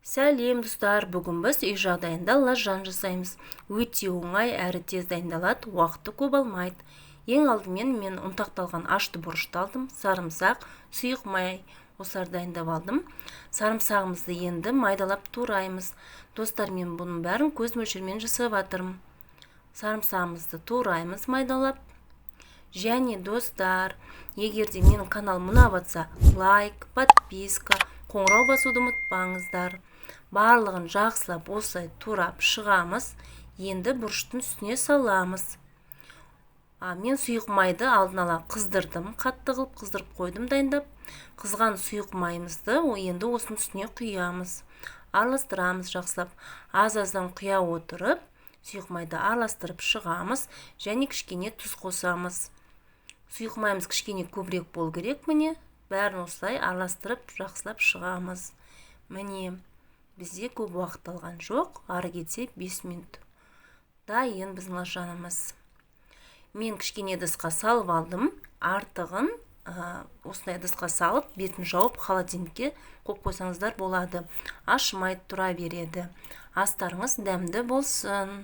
Сәлем, достар! Бүгін біз үй жағдайында лажан жасаймыз. Өте оңай әрі тез дайындалады, уақытты көп алмайды. Ең алдымен мен ұнтақталған ашты бұрышты алдым, сарымсақ, сұйық май, осыларды дайындап алдым. Сарымсағымызды енді майдалап тураймыз. Достар, мен бұның бәрін көз мөлшерімен жасап жатырмын. Сарымсағымызды тураймыз майдалап. Және, достар, егер де менің каналым ұнап жатса, лайк, подписка, қоңырау басуды ұмытпаңыздар. Барлығын жақсылап осылай турап шығамыз. Енді бұрыштың үстіне саламыз. Мен сұйық майды алдын ала қыздырдым, қатты қылып қыздырып қойдым дайындап. Қызған сұйық майымызды енді осының үстіне құямыз. Араластырамыз жақсылап. Аз-аздан құя отырып, сұйық майды араластырып шығамыз және кішкене тұз қосамыз. Сұйық майымыз кішкене көбірек болу керек, міне. Бәрін осылай араластырып жақсылап шығамыз. Міне, бізде көп уақыт алған жоқ, ары кетсе 5 минут. Дайын біздің лажанымыз. Мен кішкене ыдысқа салып алдым, артығын осындай ыдысқа салып, бетін жауып, холодильникке қойып қойсаңыздар болады. Ашымай тұра береді. Астарыңыз дәмді болсын.